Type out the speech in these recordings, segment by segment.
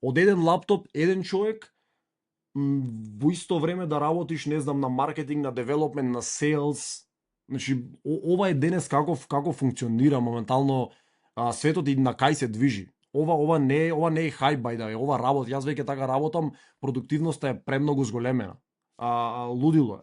од еден лаптоп, еден човек, во исто време да работиш, не знам, на маркетинг, на девелопмент, на сейлс. Значи, ова е денес како функционира моментално светот и на кај се движи. Ова не е хајп бај да е, ова работа. Јас веќе така работам, продуктивноста е премногу зголемена. Лудило е.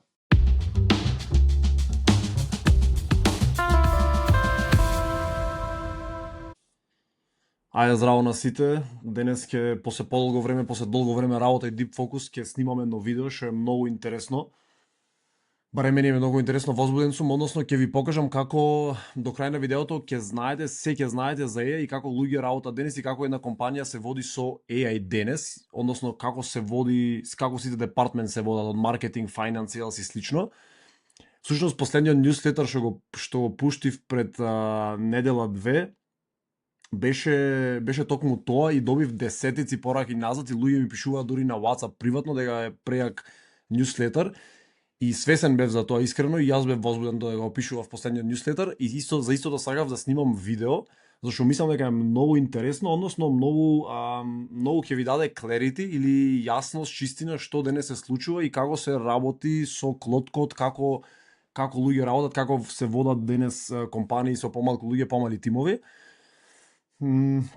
Ајде, здраво на сите. Денес ќе после долго време работа и Deep Focus ќе снимаме едно видео што е многу интересно. Барем мене е многу интересно, возбуден сум, односно ќе ви покажам како до крај на видеото ќе знаете за AI и како луѓе работат денес и како една компанија се води со AI денес, односно како сите департмент се водат од маркетинг, финансијалс и слично. Всушност последниот ньюслетер што го пуштив пред недела 2 беше токму тоа и добив десетици пораки назад и луѓе ми пишуваат дури на WhatsApp приватно дека е прејак ньюслетер. И свесен бев за тоа искрено и јас бев возбуден да го опишував последниот ньюслетер и за истото сакав да снимам видео, зашто мислам дека е многу интересно, односно многу ќе ви даде clarity или јасност, чистина што денес се случува и како се работи со Claude Code, како луѓе работат, како се водат денес компании со помалку луѓе, помали тимови.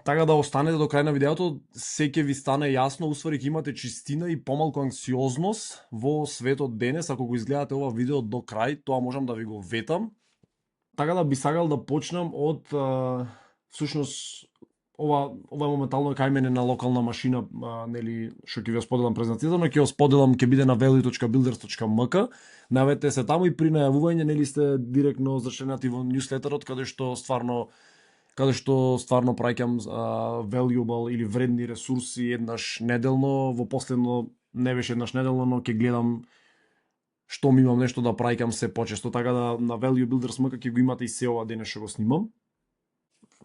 Така да останете до крај на видеото, се ќе ви стане јасно, усвари ќе имате чистина и помалку анксиозност во светот денес. Ако го изгледате ова видео до крај, тоа можам да ви го ветам. Така да би сакал да почнам од всушност ова моментално кај мене на локална машина, нели, што ќе ви споделам презентацијата, но ќе ја споделам, ќе биде на value.builders.mk. Навете се таму и при најавување, нели, сте директно зачленати во ньюслетерот каде што стварно праќам valuable или вредни ресурси еднаш неделно, во последно не беше еднаш неделно, но ќе гледам што ми имам нешто да праќам се почесто, така да на Value Builders МК ќе го имате и се ова денес што го снимам.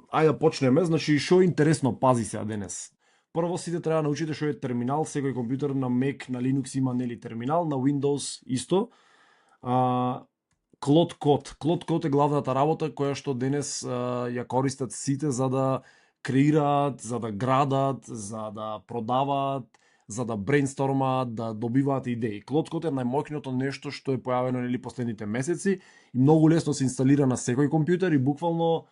Ајде да почнеме, значи што е интересно, пази сега денес. Прво сите треба да научите што е терминал, секој компјутер на Mac, на Linux има нели терминал, на Windows исто. Claude Code е главната работа која што денес ја користат сите за да креираат, за да градат, за да продаваат, за да брейнстормаат, да добиваат идеи. Claude Code е најмоќното нешто што е појавено нели последните месеци и многу лесно се инсталира на секој компјутер и буквално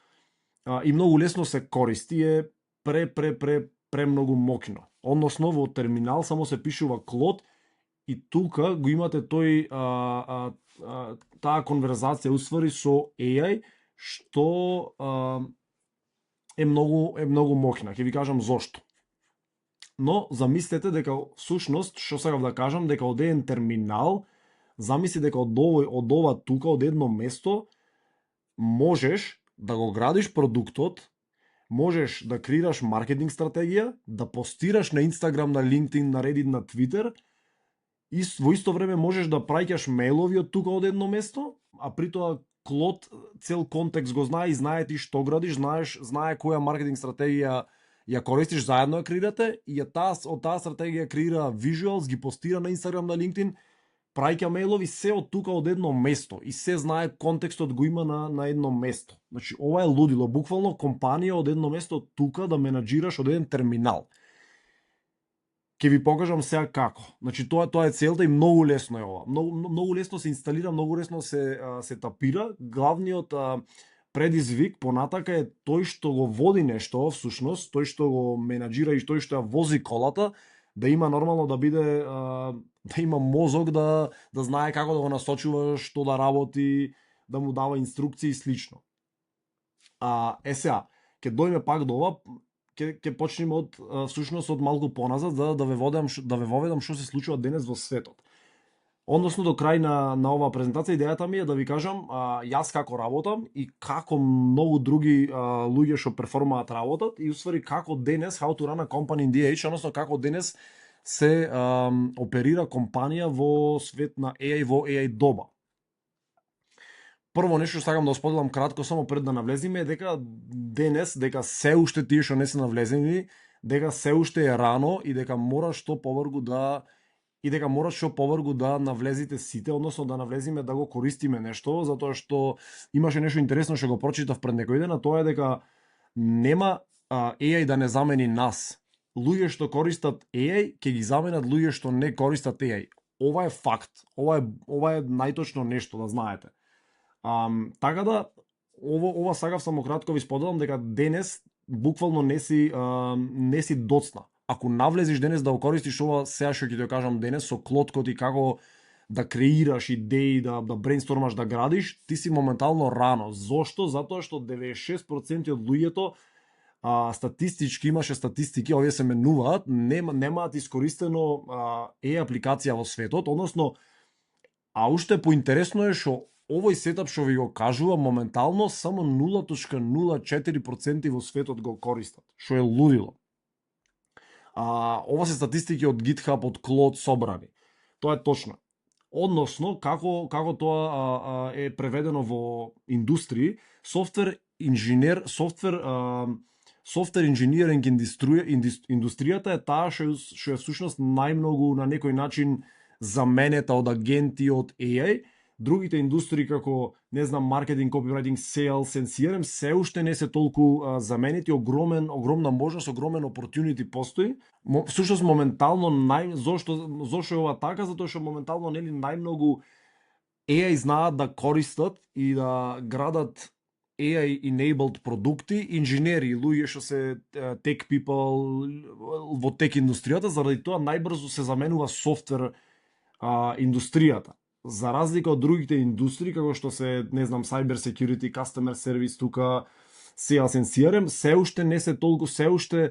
и многу лесно се користи, е премногу моќно. Односно во терминал само се пишува Claude и тука го имате тој таа конверзација усвари со AI што е многу моќна. Ќе ви кажам зошто. Но замислете дека всушност што сакав да кажам дека од еден терминал, замисли дека од ова тука од едно место можеш да го градиш продуктот, можеш да креираш маркетинг стратегија, да постираш на Instagram, на LinkedIn, на Reddit, на Twitter. И во исто време можеш да праќаш мејлови од тука од едно место, а при тоа Claude цел контекст го знае и знае ти што градиш, знае која маркетинг стратегија ја користиш, заедно ја креирате и од таа стратегија креира visuals, ги постира на Instagram, на LinkedIn, праќа мејлови, се од тука од едно место и се знае, контекстот го има на едно место. Значи ова е лудило, буквално компанија од едно место тука да менаџираш од еден терминал. Ќе ви покажам сега како. Значи тоа е целта и многу лесно е ова. Многу лесно се инсталира, многу лесно се тапира. Главниот предизвик понатака е тој што го води нешто, всушност, тој што го менаџира и тој што ја вози колата, да има нормално да биде да има мозок да знае како да го насочува, што да работи, да му дава инструкции и слично. Сега, ќе дојме пак до ова. Ќе почнеме од всушност од малку поназад да ве воведам што се случува денес во светот. Односно до крај на оваа презентација идејата ми е да ви кажам јас како работам и како многу други луѓе што перформаат работат и усвари како денес how to run a company in DH, односно како денес се оперира компанија во свет на AI, во AI доба. Прво нешто сакам да споделам кратко само пред да навлеземе е дека денес, дека се уште тие што не се навлезени, дека се уште е рано и дека мораш што повргу да навлезите сите, односно да навлезиме да го користиме нешто, затоа што имаше нешто интересно што го прочитав пред некој ден, а тоа е дека нема AI да не замени нас. луѓе што користат AI ќе ги заменат луѓе што не користат AI. Ова е факт. Ова е најточно нешто да знаете. Така да ова сакав само кратко ви споделам дека денес буквално не си доцна. Ако навлезиш денес да го користиш ова сега што ќе ти кажам денес со клоткот и како да креираш идеи, да брейнстормаш, да градиш, ти си моментално рано. Зошто? Затоа што 96% од луѓето статистички имаше статистики, овие се менуваат, немаат искористено апликација во светот, односно уште поинтересно е што овој сетап што ви го кажува моментално само 0.04% во светот го користат, што е лудило. Ова се статистики од GitHub, од Claude собрани. Тоа е точно. Односно, како тоа е преведено во индустрии, софтвер инженеринг индустријата е таа што е всушност најмногу на некој начин заменета од агенти од AI. Другите индустрии како, не знам, маркетинг, копирайтинг, sales, CRM се уште не се толку заменети, огромна можност, огромен opportunity постои. Всушност моментално зошто е ова така? Затоа што моментално нели најмногу AI знаат да користат и да градат AI enabled продукти, инженери, луѓе што се tech people во tech индустријата, заради тоа најбрзо се заменува софтвер индустријата. За разлика од другите индустрии, како што се, не знам, cyber security, customer service, тука, sales and CRM, се уште не се толку, се уште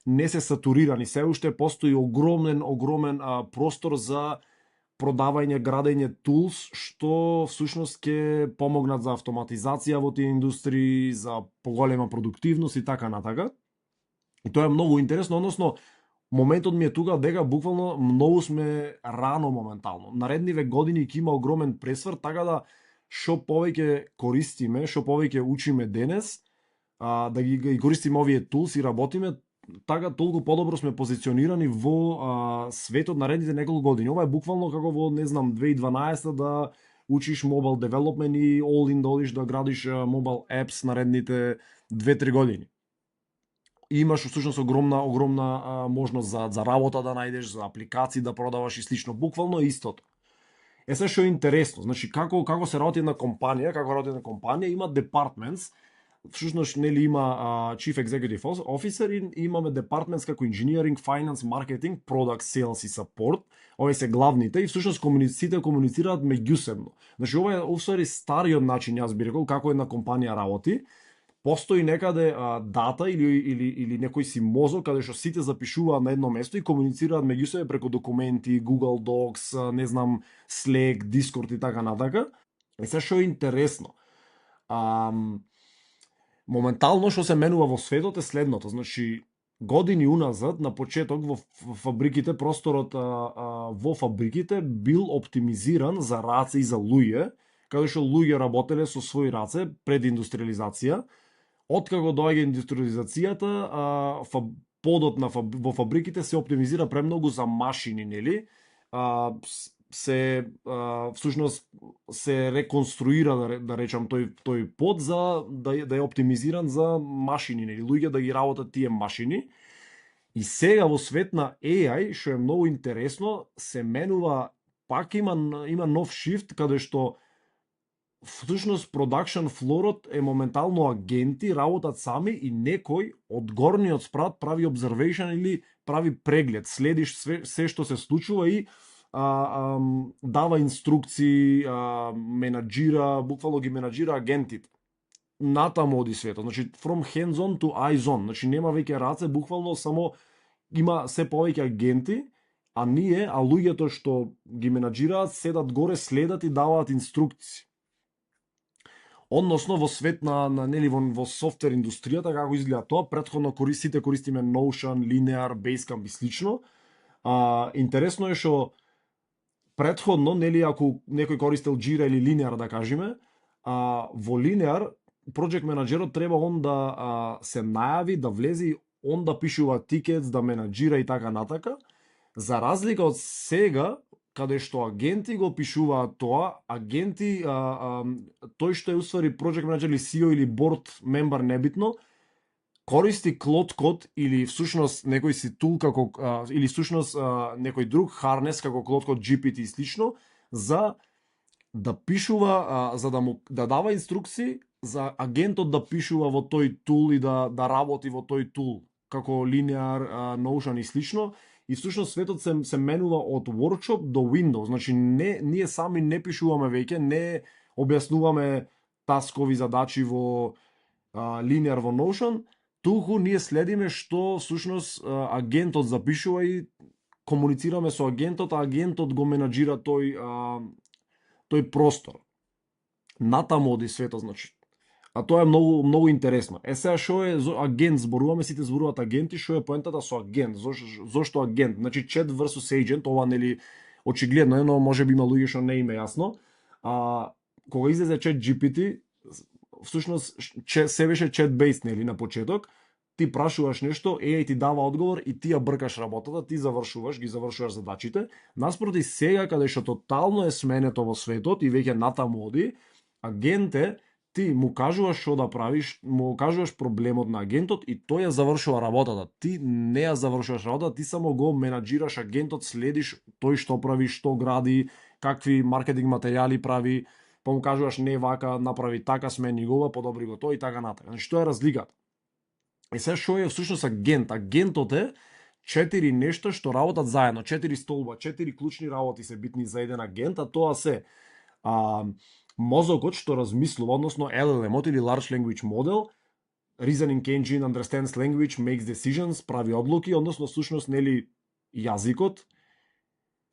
не се сатурирани, се уште постои огромен простор за продавање, градење tools, што всушност ќе помогнат за автоматизација во тие индустрии, за поголема продуктивност и така натака. И тоа е многу интересно, односно, моментот ми е тука дека буквално многу сме рано моментално. Наредниве години ќе има огромен пресвр, така да што повеќе користиме, што повеќе учиме денес, да ги користиме овие tools и работиме, така толку подобро сме позиционирани во светот наредните неколку години. Ова е буквално како во, не знам, 2012 да учиш mobile development и all in да градиш mobile apps наредните 2-3 години. И имаш всушност огромна можност за работа да најдеш, за апликации да продаваш и слично, буквално истото. Се што е интересно, значи како се работи една компанија, има departments, всушност нели има Chief Executive Officer и имаме departments како Engineering, Finance, Marketing, Product, Sales и Support. Овие се главните и всушност сите комуницираат меѓусебно. Значи ова е усвари стариот начин, јас би рекол, како една компанија работи. Постои некаде дата или некој си мозок каде што сите запишуваат на едно место и комуницираат меѓу себе преку документи, Google Docs, не знам, Slack, Discord и така натака. Се што е интересно. Моментално што се менува во светот е следното, значи години уназад на почеток во фабриките, просторот во фабриките бил оптимизиран за раце и за луѓе, каде што луѓе работеле со своји раце пред индустриализација. Откако доаѓа индустриализацијата, подот во фабриките се оптимизира премногу за машини, нели? Всушност се реконструира, да речам, тој под за да е оптимизиран за машини, нели? Луѓе да ги работат тие машини. И сега во свет на AI, што е многу интересно, се менува, пак има нов шифт, каде што всушност продакшн флорот е моментално агенти, работат сами и некој од горниот спрат прави observation или прави преглед, следиш се што се случува и дава инструкции, менаџира, буквално ги менаџира агентите. Натаму оди светот, значи from hands on to eyes on, значи нема веќе раце, буквално само има се повеќе агенти, а луѓето што ги менаџираат седат горе, следат и даваат инструкции. Односно во свет нели во софтвер индустријата како изгледа тоа, претходно сите користиме Notion, Linear, Basecamp и слично. Интересно е што претходно, нели ако некој користел Jira или Linear да кажеме, во Linear project менаџерот треба он да се најави, да влезе, он да пишува тикетс, да менаџира и така натака. За разлика од сега, каде што агенти го пишуваат тоа, агенти, тој што е уствари project менаџер или CEO или board member, небитно, користи Claude Code или всушност некој си тул како или всушност некој друг харнес како Claude Code GPT и слично за да пишува за да дава инструкции за агентот да пишува во тој тул и да работи во тој тул како Linear, Notion и слично. И всушност светот се менува од workshop до Windows. Значи ние сами не пишуваме веќе, не објаснуваме таскови задачи во Linear во Notion, туку ние следиме што всушност агентот запишува и комуницираме со агентот, а агентот го менаџира тој простор. Натаму оди светот, значи. А тоа е многу интересно. Сега што е агент, зборуваме, сите зборуваат агенти, што е поентата со агент? Зошто агент? Значи chat versus agent, ова нели очигледно е, но можеби има луѓе што не им е јасно. Кога излезе Chat GPT, всушност се беше chat based, нели, на почеток. Ти прашуваш нешто, AI ти дава одговор и ти ја бркаш работата, ти ги завршуваш задачите. Наспроти сега, каде што тотално е сменето во светот и веќе натаму оди, агент е, ти му кажуваш што да правиш, му кажуваш проблемот на агентот и тој ја завршува работата. Ти не ја завршуваш работата, ти само го менаџираш агентот, следиш тој што прави, што гради, какви маркетинг материјали прави, па му кажуваш не вака, направи така, смени го, подобри го тој и така натаму. Значи што е разликата? И сега што е всушност агент? Агентот е 4 нешта што работат заедно, 4 столба, 4 клучни работи се битни за еден агент, а тоа се мозокот што размислува, односно LLM-от или Large Language Model, Reasoning Engine understands language, makes decisions, прави одлуки, односно всушност нели јазикот.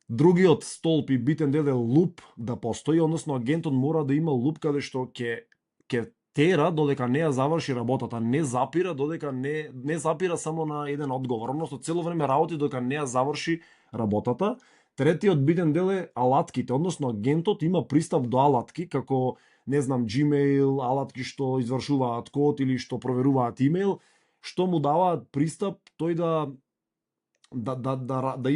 Другиот столб и битен дел е луп да постои, односно агентот мора да има луп каде што ќе тера додека не ја заврши работата, не запира додека не запира само на еден одговор, односно цело време работи додека не ја заврши работата. Третиот битен дел е алатките, односно агентот има пристап до алатки, како, не знам, Gmail, алатки што извршуваат код или што проверуваат имейл, што му даваат пристап тој да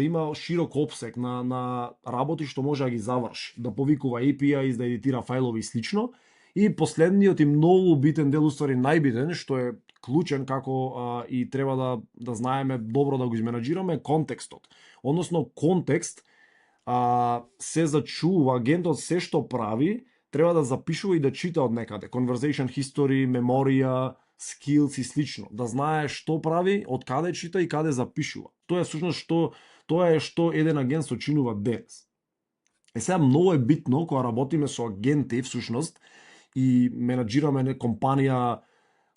има широк опсек на работи што може да ги заврши, да повикува API, да едитира фајлови и слично. И последниот и многу битен дел, уствари најбитен, што е клучен како и треба да знаеме добро да го изменаџираме, контекстот. Односно контекст се зачува, агентот се што прави, треба да запишува и да чита од некаде. Conversation history, меморија, skills и слично. Да знае што прави, од каде чита и каде запишува. Тоа е всушност што еден агент сочинува денес. Сега многу е битно кога работиме со агенти всушност и менаџираме компанија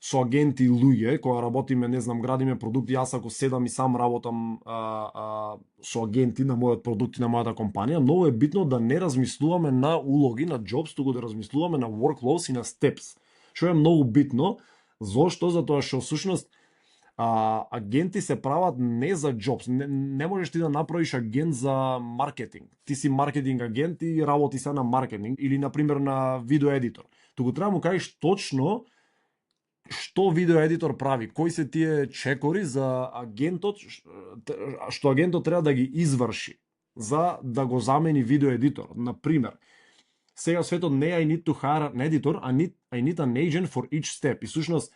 со агенти луѓе, кога работиме, не знам, градиме продукти, јас ако седам и сам работам со агенти на мојот продукт и на мојата компанија, многу е битно да не размислуваме на улоги, на jobs, туку да размислуваме на workflows и на steps. Што е многу битно, зошто? Затоа што всушност агенти се прават не за jobs. Не можеш ти да направиш агент за маркетинг. Ти си маркетинг агент и работи се на маркетинг или на пример на видео едитор. Туку треба му кажеш точно што видео едитор прави, кои се тие чекори за агентот, што агентот треба да ги изврши за да го замени видео едитор. Например, сега светот не I need to hire an editor, I need an agent for each step. И всушност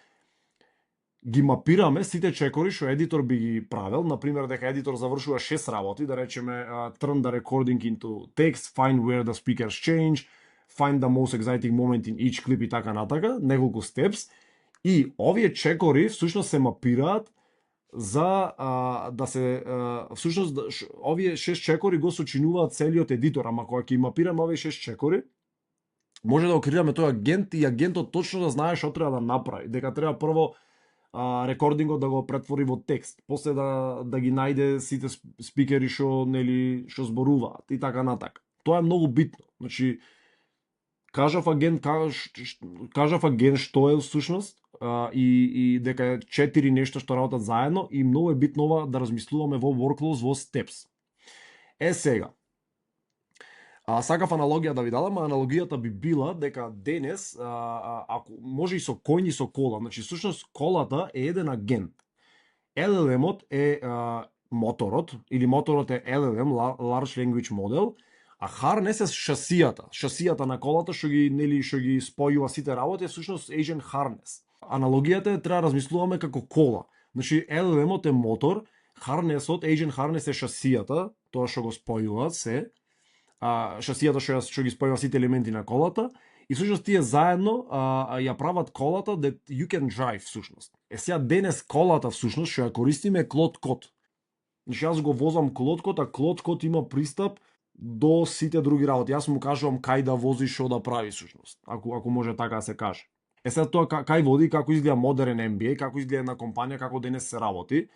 ги мапираме сите чекори што едитор би ги правил, например дека едитор завршува 6 работи, да речеме turn the recording into text, find where the speakers change, find the most exciting moment in each clip и така натака, неколку steps. И овие чекори всушност се мапираат за да се всушност овие 6 чекори го сочинуваат целиот едитор, ама кога ќе мапираме овие 6 чекори, може да го креираме тој агент и агентот точно да знае што треба да направи, дека треба прво рекордингот да го претвори во текст, после да ги најде сите спикери што што зборуваат и така натака. Тоа е многу битно. Значи кажав агент што е всушност и дека 4 нешта што работат заедно и многу е битно ова да размислуваме во workflows, во steps. Сега, сакав аналогија да ви дадам, аналогијата би била дека денес, ако може и со коњ и со кола, значи всушност колата е еден агент. LLM-от е моторот, или моторот е LLM, Large Language Model, а harness е шасијата на колата што ги спојува сите работи, е всушност agent harness. аналогијата е треба размислуваме како кола. Значи LLM-от е мотор, harness-от, agent harness е шасијата, тоа што го спојува се, шасијата што ги спојува сите елементи на колата, и всушност тие заедно ја прават колата that you can drive всушност. Сега денес колата всушност што ја користиме е Claude Code. Значи јас го возам Claude Code, а Claude Code има пристап до сите други работи. Јас му кажувам кај да вози, што да прави всушност, ако може така да се каже. Сега тоа кај води, како изгледа модерен MBA, како изгледа една компанија, како денес се работи.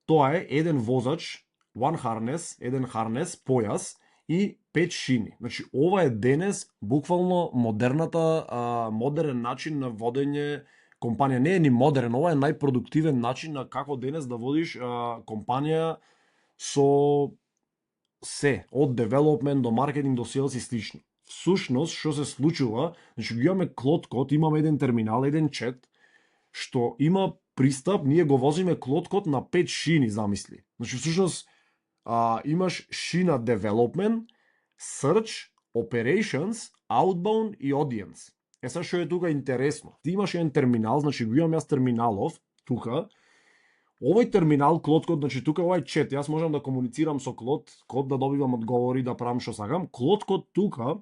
Тоа е еден возач, еден харнес, појас и 5 шини. Значи ова е денес буквално модерен начин на водење компанија. Не е ни модерен, ова е најпродуктивен начин на како денес да водиш компанија со се, од девелопмент до маркетинг до селс и слично. Всушност, што се случува, значи го имаме Claude Code, имаме еден терминал, еден чет, што има пристап, ние го возиме Claude Code на 5 шини, замисли. Значи, всушност, имаш шина development, search, operations, outbound и audience. Сега што е тука интересно. Ти имаш еден терминал, значи го имам јас терминалов, тука. Овој терминал, Claude Code, значи тука овај чет, јас можам да комуницирам со Claude Code, да добивам одговори, да правам што сакам. Claude Code тука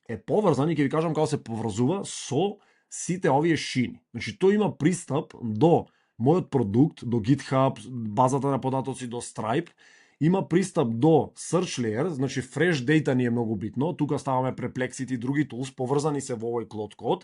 е поврзан и ќе ви кажам како се поврзува со сите овие шини. Значи тој има пристап до мојот продукт, до GitHub, базата на податоци, до Stripe, има пристап до Search Layer, значи fresh data ни е многу битно, тука ставаме Perplexity и други tools, поврзани се во овој Claude Code.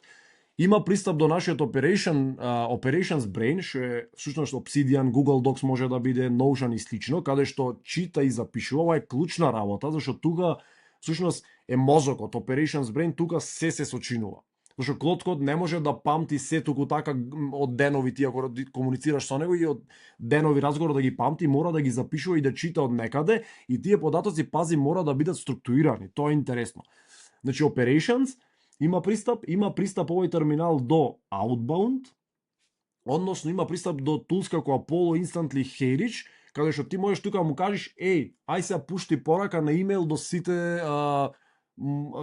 Има пристап до нашиот Operations Brain, што е всушност Obsidian, Google Docs може да биде, Notion и слично, каде што чита и запишува. Ова е клучна работа, зашто тука всушност е мозокот, Operations Brain, тука се сочинува. Зашто Claude Code не може да памти се туку така од денови ти, ако комуницираш со него, и од денови разговор да ги памти, мора да ги запишува и да чита од некаде, и тие податоци, пази, мора да бидат структурирани. Тоа е интересно. Значи Operations има пристап овој терминал до Outbound, односно има пристап до tools како Apollo Instantly HeyRich, каде што ти можеш тука да му кажеш, ај се пушти порака на имејл до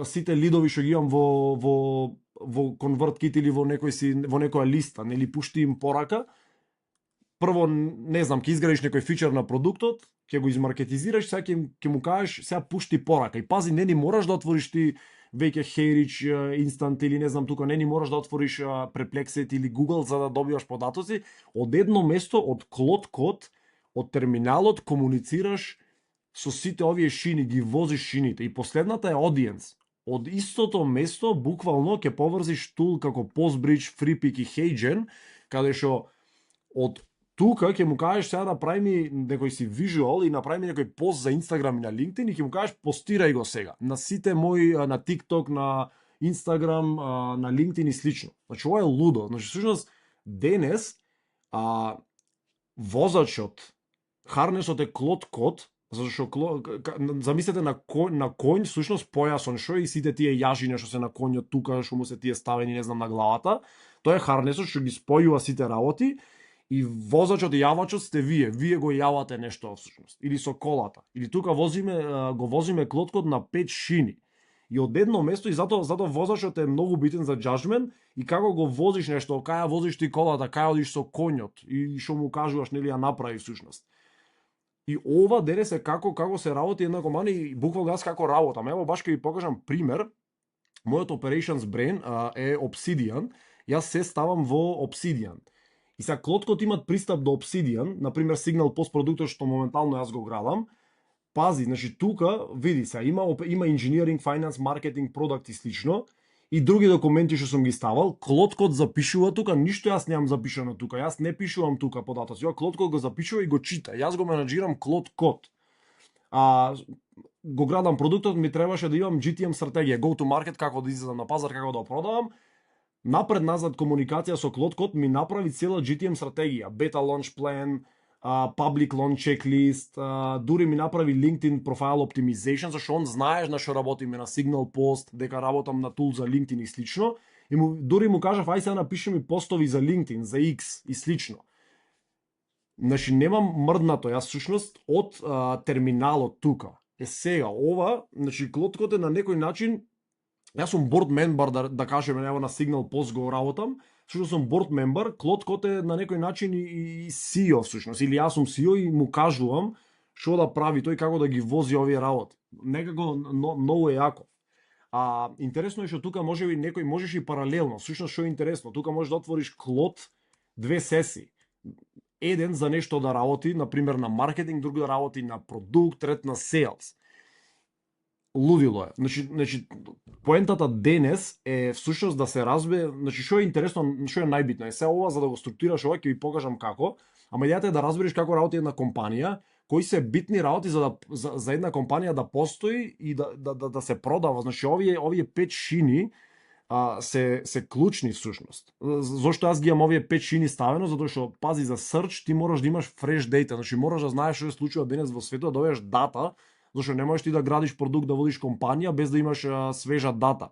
сите лидови што ги имам во ConvertKit или во некоја листа, нели, пушти им порака. Прво, не знам, ќе изградиш некој фичер на продуктот, ќе го измаркетизираш, сега ќе му кажеш, сега пушти порака. И пази, не ни мораш да отвориш ти веќе HeyRich, Instant или не знам тука, не ни мораш да отвориш Perplexity или Google за да добиваш податоци. Од едно место, од Claude Code, од терминалот, комуницираш со сите овие шини, ги возиш шините. И последната е Audience. Од истото место, буквално, ќе поврзиш тул како Postbridge, FreePick и HeyGen, каде што од тука ќе му кажеш сега направи ми некој си вижуал и направи ми некој пост за Instagram и на LinkedIn и ќе му кажеш постирај го сега на сите мои, на TikTok, на Instagram, на LinkedIn и слично. Значи ова е лудо. Значи всушност денес возачот, харнесот е Claude Code, зашто замислете на конј, всушност појасон што и сите тие јажиња што се на конјот тука, што му се тие ставени, не знам, на главата, тоа е харнесот што ги спојува сите работи. И возачот и јавачот сте вие го јавате нешто всушност, или со колата. Или тука го возиме Claude Code на 5 шини. И од едно место, и затоа возачот е многу битен за judgment, и како го возиш нешто, кај ја возиш ти колата, кај одиш со конјот, и што му кажуваш, нели, ја направи всушност. И ова денес е како се работи една компанија, и буквално јас како работам. Ево баш ќе ви покажам пример. Мојот Operations Brain е Obsidian. Јас се ставам во Obsidian. И сега Claude Code имат пристап до Obsidian, например Signal постпродуктот што моментално јас го градам. Пази, значи тука, види се, има engineering, finance, marketing, product и слично, и други документи што сум ги ставал. Claude Code запишува тука, ништо јас немам запишано тука, јас не пишувам тука податоци, Claude Code го запишува и го чита. Јас го менаџирам Claude Code. Го градам продуктот, ми требаше да имам GTM стратегија, go to market, како да излезам на пазар, како да продавам. Напред-назад комуникација со Claude Code ми направи цела GTM стратегија, beta launch plan, public launch checklist, дури ми направи LinkedIn profile optimization, зашто он знаеш на што работиме на Signal Post, дека работам на тул за LinkedIn и слично, и дури му кажав, ај сега напиши ми постови за LinkedIn, за X и слично. Значи немам мрднато, јас всушност од терминалот тука. Сега ова, значи Claude Code е на некој начин. Јас сум board member, да кажеме, ево на Signal Post го работам, всушност сум board member, Клод Код е на некој начин и CEO всушност, или јас сум CEO и му кажувам што да прави тој, како да ги вози овие работи. Некако многу е јако. Интересно е што тука можеби некој можеш и паралелно. Всушност што е интересно, тука можеш да отвориш Клод 2 сесии. Еден за нешто да работи, на пример на маркетинг, друг да работи на продукт, трет на sales. Лудило е. Значи поентата денес е всушност да се разбие, значи што е интересно, што е најбитно. Е се ова за да го структурираш ова ќе ви покажам како, ама идејата е да разбереш како работи една компанија, кои се битни работи за една компанија да постои и да се продава. Значи овие 5 шини се клучни всушност. Зошто јас ги имам овие 5 шини ставено? Затоа што пази за search ти мораш да имаш fresh data, значи мораш да знаеш што се случува денес во светот, да добиеш дата, зашто не можеш ти да градиш продукт, да водиш компанија без да имаш свежа дата.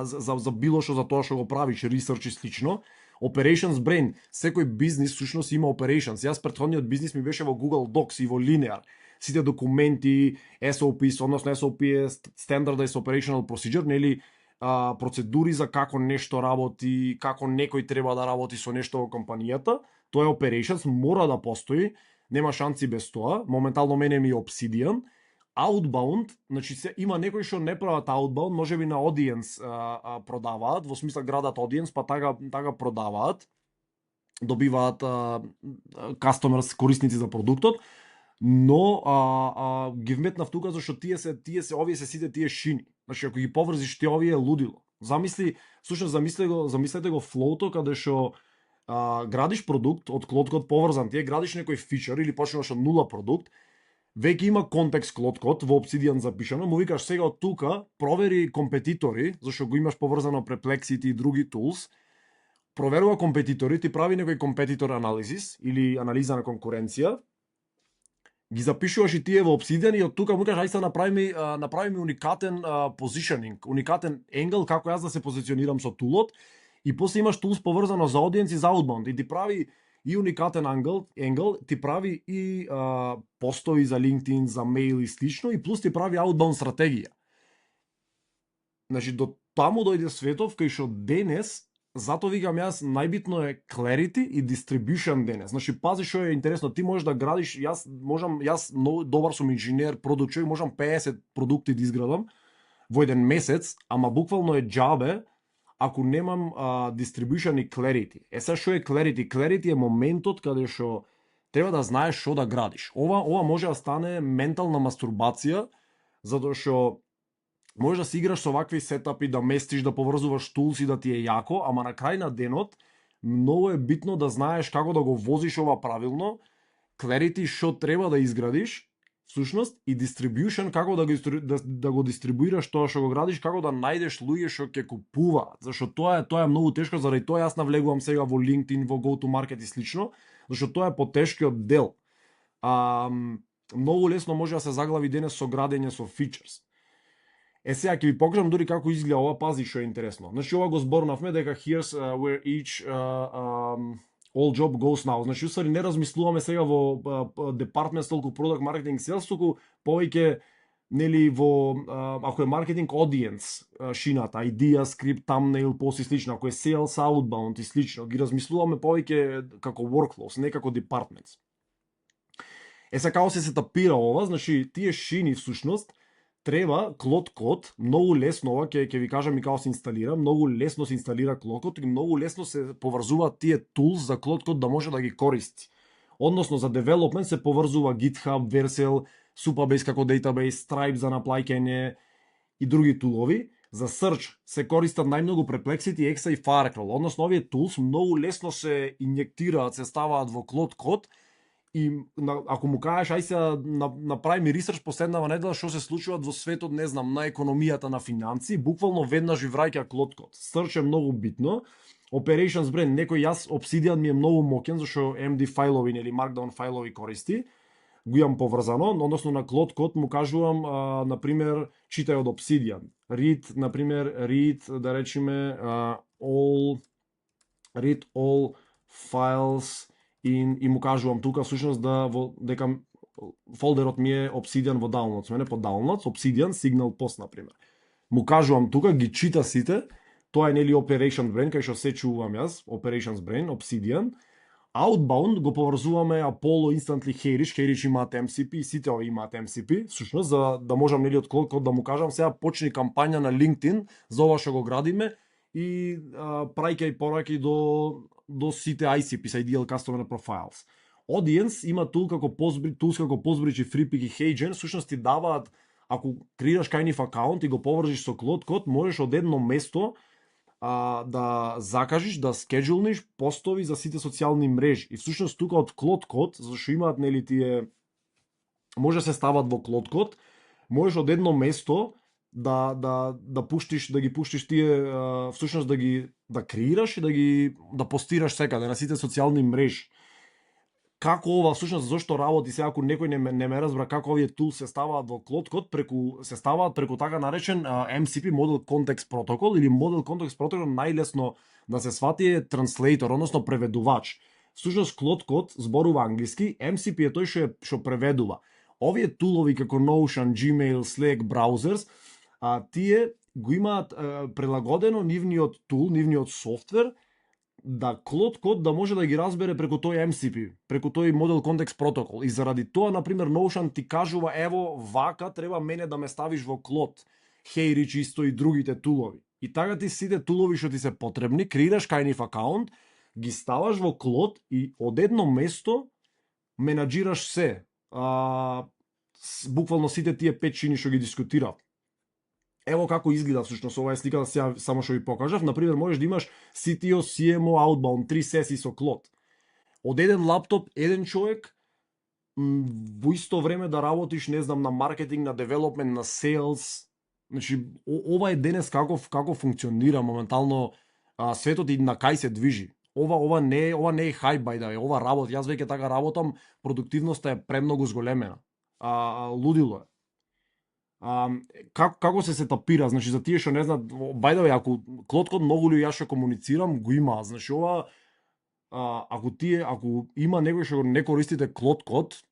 За било што за тоа што го правиш, research и слично. Operations brain, секој бизнис всушност има operations. Јас претходниот бизнис ми беше во Google Docs и во Linear. Сите документи, SOPs, односно SOP е Standardized Operational Procedure, нели процедури за како нешто работи, како некој треба да работи со нешто во компанијата. Тоа е operations, мора да постои. Нема шанси без тоа. Моментално мене ми е Obsidian. Outbound, значи има некои што не прават outbound, можеби на audience продаваат, во смисла градат audience, па тага продаваат, добиваат customers, корисници за продуктот, но ги вметнав тука зашто овие се сите тие шини. Значи ако ги поврзиш ти овие е лудило. Замислете го флоуто каде што градиш продукт од Клод Код поврзан, ти градиш некој фичер или почнуваш од нула продукт, веќе има контекст Клод Код во Obsidian запишано, му викаш сега од тука провери компетитори, зашто го имаш поврзано Perplexity и други tools, проверува компетитори, ти прави некој компетитор анализис или анализа на конкуренција, ги запишуваш и тие во Obsidian и од тука му кажеш ајде направи ми уникатен positioning, уникатен англ како јас да се позиционирам со тулот. И после имаш tools поврзано за audience и за outbound и ти прави и уникатен англ, ти прави и постови за LinkedIn, за mail и слично, и плюс ти прави outbound стратегија. Значи до таму дојде светов кај што денес, затоа викам јас најбитно е clarity и distribution денес. Значи пази што е интересно, ти можеш да градиш, јас многу добар сум инженер, продукт човек, можам 50 продукти да изградам во еден месец, ама буквално е џабе ако немам distribution и clarity. Сега што е clarity? Clarity е моментот каде што треба да знаеш што да градиш. Ова може да стане ментална мастурбација, затоа што можеш да си играш со вакви сетапи, да местиш, да поврзуваш tools и да ти е јако, ама на крај на денот многу е битно да знаеш како да го возиш ова правилно, clarity што треба да изградиш, всушност и distribution како да го дистрибуираш тоа што го градиш, како да најдеш луѓе што ќе купуваат, зашто тоа е многу тешко, заради тоа јас навлегувам сега во LinkedIn, во Go to Market и слично, зашто тоа е потешкиот дел. Многу лесно може да се заглави денес со градење со features. Сега ќе ви покажам дури како изгледа ова, пази што е интересно. Значи ова го зборнавме дека here's where each all job goes now. Значи, усари не размислуваме сега во department толку product marketing sales, туку повеќе нели во ако е marketing audience шината, idea, script, thumbnail, post и слично, ако е sales outbound и слично, ги размислуваме повеќе како workflows, не како departments. Сега како се сетапира ова, значи тие шини всушност треба Клод Код, многу лесно ова ќе ви кажам и како се инсталира, многу лесно се инсталира Клод Код и многу лесно се поврзуваат тие tools за Клод Код да може да ги користи. Односно за development се поврзува GitHub, Vercel, Supabase како database, Stripe за наплаќање и други тулови. За search се користат најмногу Perplexity, Exa и Firecrawl. Односно овие tools многу лесно се инјектираат, се ставаат во Клод Код. И ако му кажеш ај се направи ми ресерч последнава недела што се случува во светот, не знам, на економијата, на финансии, буквално веднаш ви враќа Клод Код. Search е многу битно. Operations brain, некој јас Obsidian ми е многу моќен зашто MD фајлови или Markdown фајлови користи. Го имам поврзано, односно на Клод Код му кажувам на пример читај од Obsidian. Read, на пример, да речеме read all files и му кажувам тука всушност дека фолдерот ми е Obsidian во downloads, мене по downloads, Obsidian Signal Post на пример. Му кажувам тука, ги чита сите, Тоа е нели Operations Brain, кај што се чувам јас, Operations Brain, Obsidian. Outbound го поврзуваме Apollo Instantly Heritage, Heritage имаат MCP и сите овие имаат MCP, всушност за да можам нели од Cloud да му кажам сега почни кампања на LinkedIn за ова што го градиме и праќај пораки до сите ICPs, Ideal Customer Profiles. Audience има тул како Postbridge и FreePick и HeyGen, всушност ти даваат, ако креираш кај нив акаунт и го поврзиш со Cloud Code, можеш од едно место да закажиш, да скеджулниш постови за сите социјални мрежи. И всушност тука од Cloud Code, зашто имаат нели тие може да се стават во Cloud Code, можеш од едно место да пуштиш, да ги пуштиш тие всушност да креираш и да постираш секаде на сите социјални мрежи. Како ова всушност зошто работи сега, ако некој не ме разбра како овие тул се ставаат во Cloud Code, се ставаат преку така наречен MCP Model Context Protocol или Model Context Protocol, најлесно да се свати е translator, односно преведувач. Всушност Cloud Code зборува англиски, MCP е тој што преведува. Овие тулови како Notion, Gmail, Slack, Browsers, тие го имаат прилагодено нивниот тул, нивниот софтвер, да Cloud Code да може да ги разбере преку тој MCP, преку тој Model Context Protocol. И заради тоа, например, Notion ти кажува, ево, вака треба мене да ме ставиш во Cloud. Heyreach исто и другите тулови. И така ти сите тулови што ти се потребни, креираш кај нив акаунт, ги ставаш во Cloud и од едно место менаџираш се. Буквално сите тие 5 чини што ги дискутирав. Ево како изгледа всушност ова е слика, сега само што ви покажав. Например, можеш да имаш CTO, CMO, Outbound, 3 сесии со Cloud. Од еден лаптоп, еден човек, во исто време да работиш, не знам, на маркетинг, на девелопмент, на sales. Значи, ова е денес како функционира моментално светот и на кај се движи. Ова не е хайп, by the way, ова работи. Јас веќе така работам, продуктивноста е премногу зголемена. Лудило е. Како се тапира, значи за тие што не знаат, by the way, ако Cloud Code многу луѓе јас што комуницирам го има, значи ова ако има некој што не користите Cloud Code,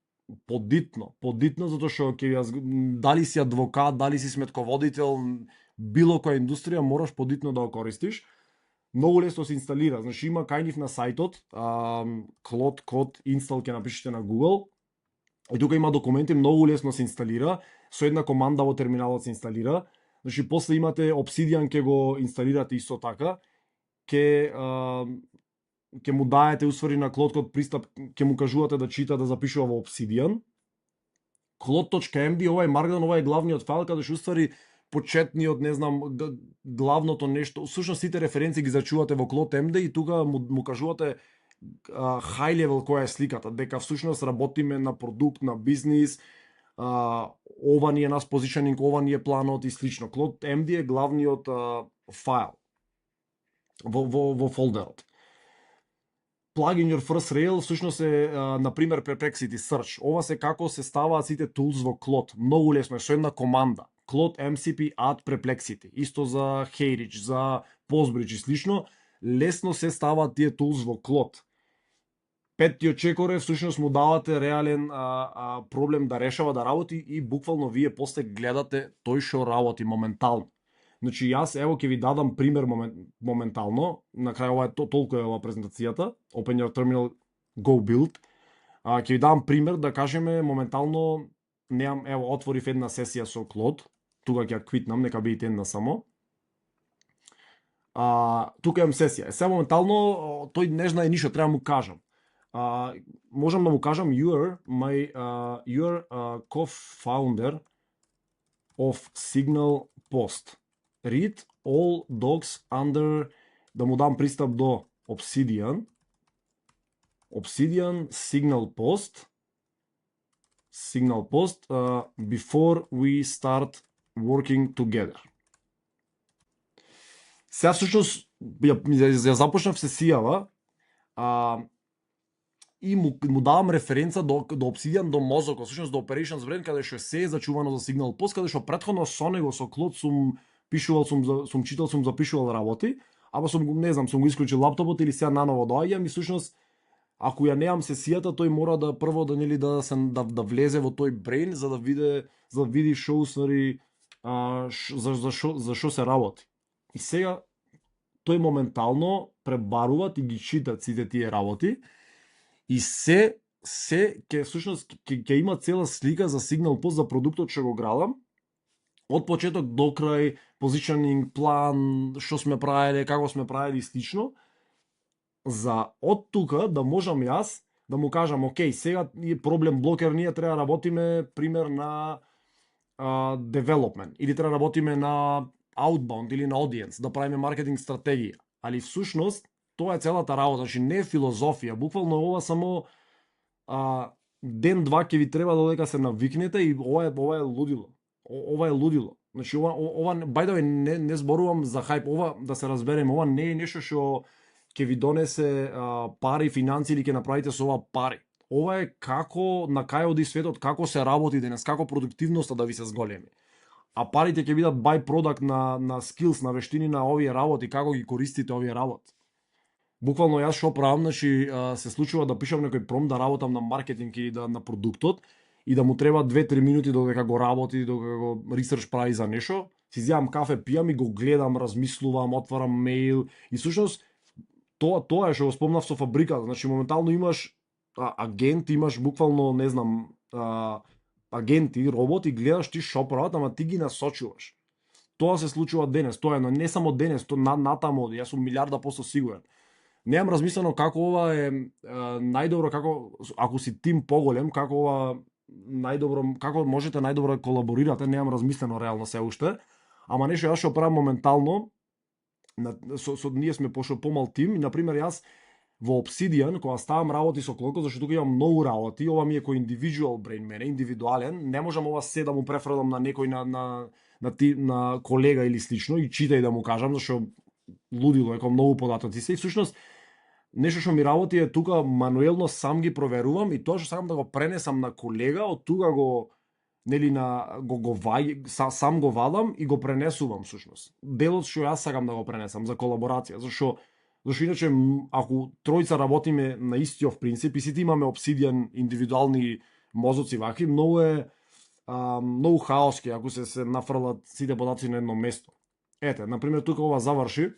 подитно затоа што ќе јас дали си адвокат, дали си сметководител, било која индустрија мораш подитно да го користиш. Многу лесно се инсталира, значи има кај нив на сајтот Cloud Code install ќе напишете на Google. И тука има документи, многу лесно се инсталира, со една команда во терминалот се инсталира. Значи после имате Obsidian, ќе го инсталирате исто така, ќе му даете усвари на Cloud Code пристап, ќе му кажувате да чита, да запишува во Obsidian. Cloud.md, ова е Markdown, ова е главниот файл каде што усвари почетниот, не знам, главното нешто. Всушност сите референции ги зачувате во Cloud.md и тука му кажувате high level која е сликата, дека всушност работиме на продукт, на бизнис, ова ни е нас позишенинг, ова ни е планот и слично. Cloud.md е главниот файл во фолдерот. Plug in your first rail всушност е, например, Perplexity Search. Ова се како се ставаат сите tools во Cloud. Многу лесно е, со една команда. Cloud MCP add Perplexity. Исто за Heyreach, за Postbridge и слично. Лесно се ставаат тие tools во Cloud. Петтиот чекор е, всушност му давате реален проблем да решава, да работи и буквално вие после гледате тој што работи моментално. Значи јас ево ќе ви дадам пример моментално, на крај ова е толку е ова презентацијата, Open your terminal, go build. Ќе ви дадам пример да кажеме моментално неам, ево отворив една сесија со Cloud, тука ќе ја квитнам, нека бидете една само. Тука имам сесија. Сега моментално тој не знае ништо, треба му кажам. Можам да му кажам you are co-founder of Signal Post. Read all docs under, да му дам пристап до Obsidian, Signal Post, before we start working together. Сега всушност ја започнав сесијава и му давам референца до Obsidian, до Mozoko, всушност до Operations Brain, каде што се е зачувано за Signal Post, каде што претходно со него, со Cloud сум читал, сум запишувал работи, ама не знам, сум го исклучил лаптопот или сега наново доаѓам и всушност ако ја немам сесијата, тој мора да прво да влезе во тој brain за да види што усвари за што се работи. И сега тој моментално пребарува и ги чита сите тие работи и се ќе всушност ќе има цела слика за сигнал пост за продуктот што го градам, од почеток до крај, позиционинг, план, што сме правеле, како сме правеле и слично, за од тука да можам јас да му кажам, окей, сега е проблем блокер, ние треба да работиме пример на development или треба да работиме на outbound или на audience, да правиме маркетинг стратегија. Али всушност тоа е целата работа, значи не е филозофија, буквално ова само ден-два ќе ви треба додека се навикнете и ова е лудило. Ова е лудило. Значи ова by the way не зборувам за хајп, ова да се разбереме, ова не е нешто што ќе ви донесе пари, финанси или ќе направите со ова пари. Ова е како на кај оди светот, како се работи денес, како продуктивноста да ви се зголеми. А парите ќе бидат by product на skills, на вештини на овие работи, како ги користите овие работи. Буквално јас што правам, значи се случува да пишам некој промпт, да работам на маркетинг или на продуктот и да му треба 2-3 минути додека го работи, додека го ресерч прави за нешто, си зјавам кафе, пијам и го гледам, размислувам, отварам мејл и всушност тоа е што го спомнав со фабриката, значи моментално имаш агент, имаш буквално, не знам, агенти, роботи, гледаш ти шо прават, ама ти ги насочуваш. Тоа се случува денес, тоа е, но не само денес, тоа натаму оди, јас сум 1000% сигурен. Немам размислено како ова е најдобро, како ако си тим поголем, како ова најдобро, како можете најдобро да колаборирате, немам размислено реално се уште, ама нешто јас што правам моментално, со ние сме пошто помал тим, на пример јас во Obsidian, кога ставам работи со Клоко, зашто тука имам многу работи, ова ми е кој individual brain мене, индивидуален, не можам ова се да му префрлам на некој на колега или слично и читај да му кажам, зашто лудило е, кога многу податоци се и всушност нешто што ми работи е тука мануелно сам ги проверувам и тоа што сакам да го пренесам на колега, од тука го нели сам го вадам и го пренесувам всушност. Делот што јас сакам да го пренесам за колаборација, зашто иначе ако тројца работиме на истиот принцип и сите имаме Obsidian индивидуални мозоци вакви, многу хаоски ако се нафрлат сите податоци на едно место. Ете, на пример тука ова заврши,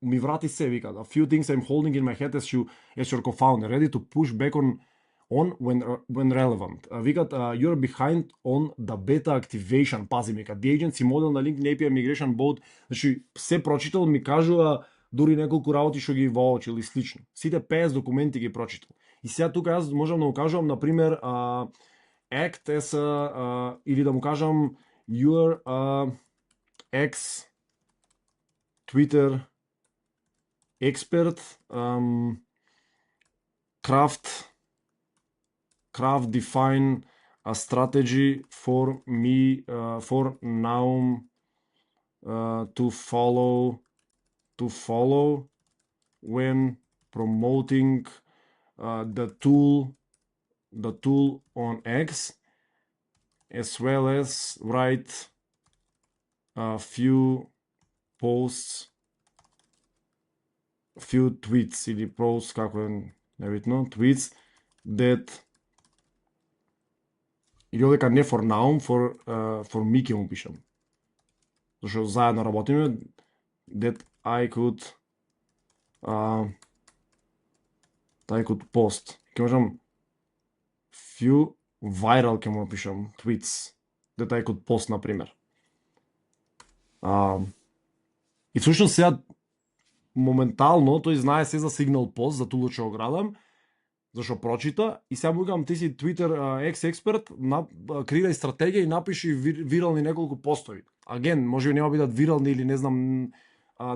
ми врати се, вика, a few things I'm holding in my head as your co-founder, ready to push back on when relevant. Викат, you're behind on the beta activation, пази ми, the agency model на LinkedIn API migration boat, значи се прочитал, ми кажува дури неколку работи што ги воочил или слично. Сите 50 документи ги прочитал. И сега тука јас можам да му кажам, например, act as или да му кажам your ex Twitter expert, craft define a strategy for me for now to follow when promoting the tool on X, as well as write a few posts, few tweets или posts, како е небитно, tweets that или овдека не for now, for me ќе му пишам. Зашто заедно работиме, that I could post. Ќе можам few viral ќе му пишам tweets that I could post, на пример. И всушност сега моментално тој знае се за Signal Post, за тулот што го градам, зашто прочита и сега му викам, ти си Twitter експерт, креирај стратегија и напиши вирални неколку постови. Аген, може би нема бидат вирални или не знам,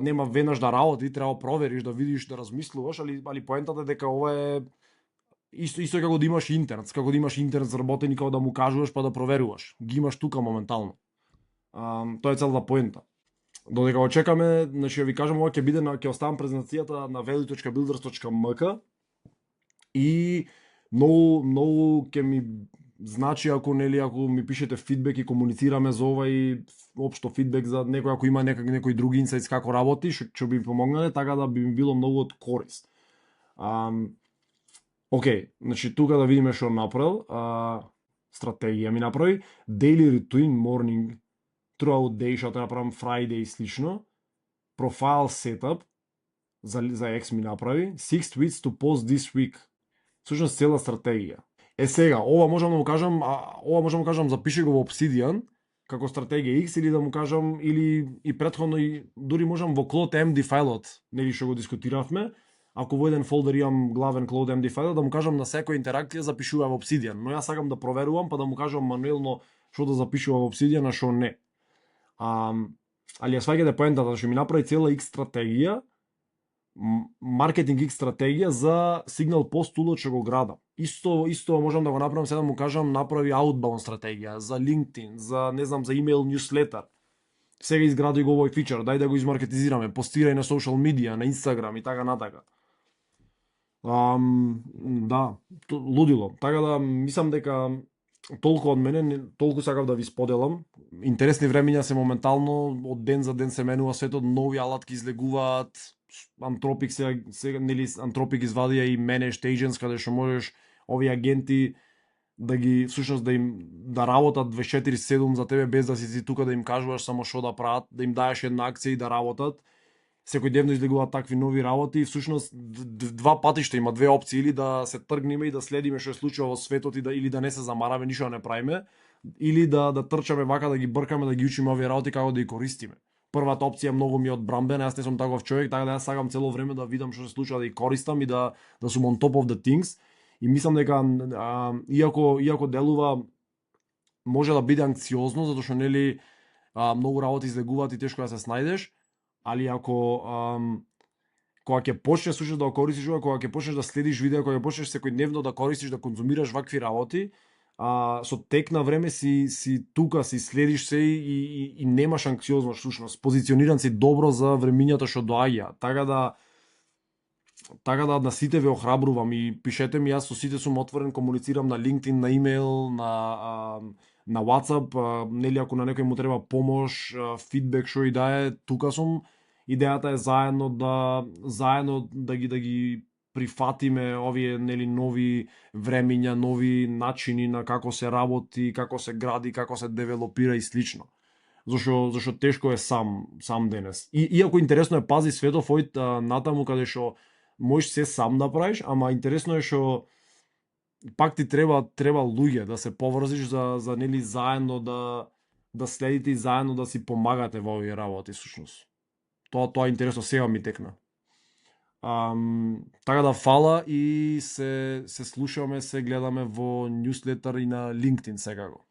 нема веднаш да работи, треба провериш, да видиш, да размислуваш, али поентата дека ова е исто како да имаш интернет, како да имаш интернет заработен и како да му кажуваш па да проверуваш. Ги имаш тука моментално. Тоа е целата поента. Додека го чекаме, значи ви кажам, ова ќе биде ќе оставам презентацијата на value.builders.mk и многу ќе ми значи ако ми пишете фидбек и комуницираме за ова и општо фидбек за некој, ако има некој други инсайт како работи, што би помогнале, така да би ми било многу од корист. Океј, значи тука да видиме што направил. Стратегија ми направи. Daily routine morning throughout day, што треба правам Friday и слично. profile setup за X ми направи 6 tweets to post this week. Всушност цела стратегија. Сега, ова можам да му кажам, запиши го во Obsidian како стратегија X, или да му кажам, или и претходно, и дури можам во Cloud MD фајлот, нели што го дискутиравме, ако во еден фолдер имам главен Cloud MD фајл, да му кажам на секоја интеракција запишува во Obsidian, но јас сакам да проверувам, па да му кажам мануелно што да запишува во Obsidian, а што не. Али ја сваќате поентата, што ми направи цела X стратегија, маркетинг X стратегија за Signal Post тулот што го градам. Исто можам да го направам, сега да му кажам направи outbound стратегија за LinkedIn, за не знам, за email newsletter. Сега изгради го овој фичер, дај да го измаркетизираме, постирај на social media, на Instagram и така натака. Да, лудило. Така да мислам дека толку од мене, толку сакав да ви споделам. Интересни времиња се моментално, од ден за ден се менува светот, нови алатки излегуваат. Антропик сега нели Антропик извадија и managed agents, каде што можеш овие агенти да ги всушност да работат 24/7 за тебе без да си тука да им кажуваш само што да прават, да им даеш една акција и да работат. Секојдневно излегуваат такви нови работи и всушност два патишта има, две опции, или да се тргнеме и да следиме што се случува во светот и или да не се замараме, ништо да не правиме, или да трчаме вака да ги бркаме, да ги учиме овие работи како да ги користиме. Првата опција многу ми е одбрамбена, јас не сум таков човек, така да јас сакам цело време да видам што се случува, да ги користам и да сум on top of the things. И мислам дека иако делува може да биде анксиозно, затоа што нели многу работи излегуваат и тешко да се снајдеш, али кога ќе почнеш слушаш да го користиш, кога ќе почнеш да следиш видео, кога ќе почнеш секојдневно да користиш, да конзумираш вакви работи, со тек на време си тука, си следиш се и немаш анксиозност, всушност позициониран си добро за времињата што доаѓа. Така да на сите ве охрабрувам и пишете ми, јас со сите сум отворен, комуницирам на LinkedIn, на имейл, на WhatsApp, нели ако на некој му треба помош, фидбек, што и да е, тука сум. Идејата е заедно да ги прифатиме овие нели нови времиња, нови начини на како се работи, како се гради, како се девелопира и слично. Зашо тешко е сам денес. Иако интересно е, пази светов овој натаму каде што можеш се сам да правиш, ама интересно е што пак ти треба луѓе да се поврзиш за нели заедно да следите и заедно да си помагате во овие работи всушност. Тоа е интересно, сега ми текна. Така да фала и се слушаме, се гледаме во newsletter и на LinkedIn секако.